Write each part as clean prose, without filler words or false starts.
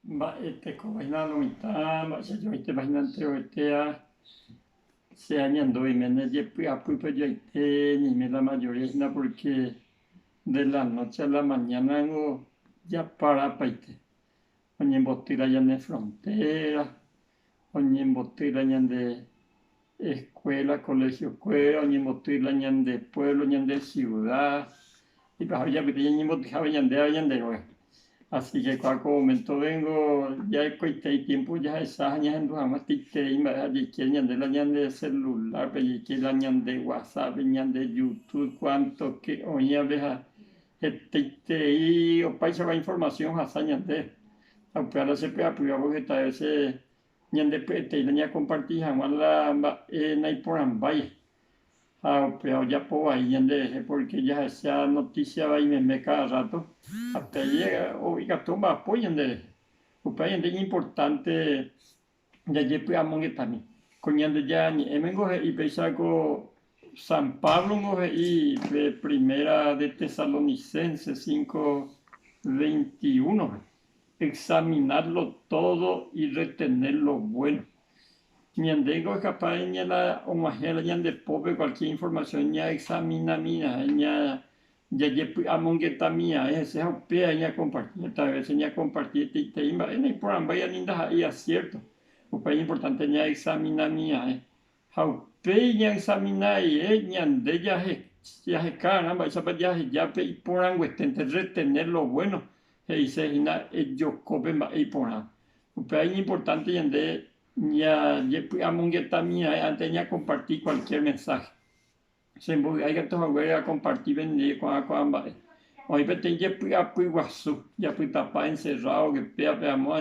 Mba'etekóva hína lo mitã, mba'éicha joaitépa hína enterovetéva, che añandu oiméne jepy'apýpe ojoaite ñaime la mayoría hína porque de la noche a la mañana ningo japarapaite, oñemboty la ñane frontera, oñemboty la ñande escuela, colegiokuéra, oñemboty la ñande pueblo, ñande ciudad, ipahápe japyta ñañembotyhápe ñande ave ñande róga. Así que kua ko momento vengo jaikoite tiempo jahecha ha ñahendu hag̃ua hetaiterei mba'e ha jaike ñande la ñande celular-pe, jaike la ñande whatsapp-pe, ñande youtube, cuanto que oĩvape ha hetaiterei opaichagua información ohasa ñandéve. Ha upéva la chepy'apýva porque heta vece Ñandepy'aiteína ñakomparti hag̃ua la mba'e naiporãmbái ha upéva ojapo vai ñanderehe pórke jahecha notísia vai meme káda rráto ha péi ikatu omba'apo ñanderehe. Upéva ñande iñimportánte jajepy'amongetami. Ko Ñandejára Ñe'ẽmengo he'i péicha ko San Páblongo he'i pe Primera de Tesalonicenses 5:21-pe, Examinadlo todo y retened lo bueno. Ñandéngo capaz la og̃uahẽ la ñande pópe cualquier información ñaexaminamiraẽ, jajepy'amongetamiaẽ hese ha upéva ñakomparti. Heta vése ñakomparti hetaiterei mba'e naiporãmbái ni ndaha'éi acierto. Upéva iñimportánte ñaexaminamiaẽ. Ha upéi ñaexamina rire ñande jaheka'arã mba'éichapa jaheja pe iporãngueténte, retener lo bueno, he'ise hína ejoko pe mba'e iporãva. Upéva iñimportánte ñande jajepy'amongetami'ae ántes ñakomparti kualkiér mensáhe. Chembovy'a ikatu haguére akomparti penendive ko'ã ko'ã mba'e. Oĩ peteĩ jepy'apy guasu, japytapa encerrado ke péape amo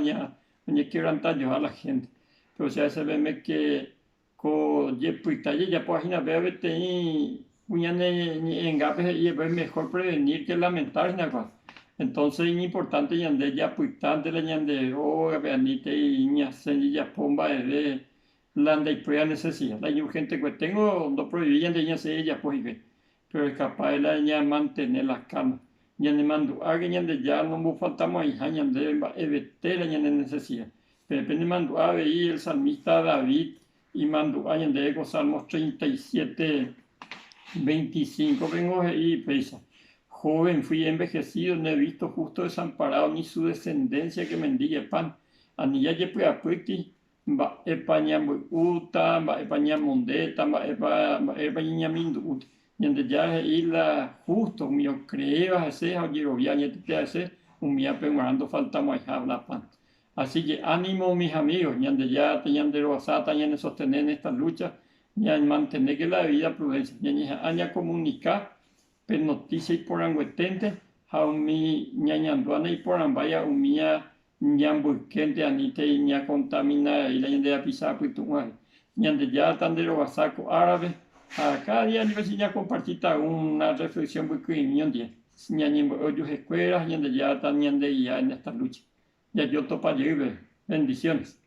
oñekebrantajoha la gente. Pero che ha'ese peẽme ke ko jepyta jejapóva hína péva peteĩ ku ñane ñe'ẽngápe he'i va'ekue mejor prevenir que lamentar hína kua. Entonces iñimportante ñande japytánte la ñande rógape anítei ñasẽ jajapo mba'eve La ndaipóiva necesidad, la iñurgentekueténgo ndoproivi ñande ñasẽ jajapo hikuái, péro ekapáe la ñamantene la calma. Ñanemandu'áke Ñandejára nombofaltamo'ãiha ñandéve mba'evete la ñane necesidad. Peẽ penemandu'a avei el salmista David imandu'a ñandéve ko Salmos 37, 25 pengo he'i péicha, Joven fui envejecido, no he visto justo desamparado ni su descendencia que mendigue pan. Ani jajepy'apýti Mba'épa ñamboy'úta, mba'épa ñamondéta, mba'épa mba'érepa ñañamindu'úta. Ñandejára he'i la hústo umi okreéva hese ha ojerovia añetetéva hese, umívape g̃uarã ndofaltamo'ãiha la pan. Así que ánimo mis amigos, Ñandejára tañanderovasáta ñanesostene en esta lucha, ñamantenéke la debida prudencia, ñañeha'ã ñakomunika pe noticia iporãngueténte ha umi ñañandúva naiporãmbáiva umía Ñamboykénte anítei ñakontamina rei la ñande rapicha apytu'ũare. Ñandejára tanderovasa ko árape ha káda día ndive che ñakompartíta una reflexión mbyky'imi ñondive. Ñañembo'e ojuhekuéra ha Ñandejára tañandegia en esta lucha. Jajotopa jey peve. Bendiciones.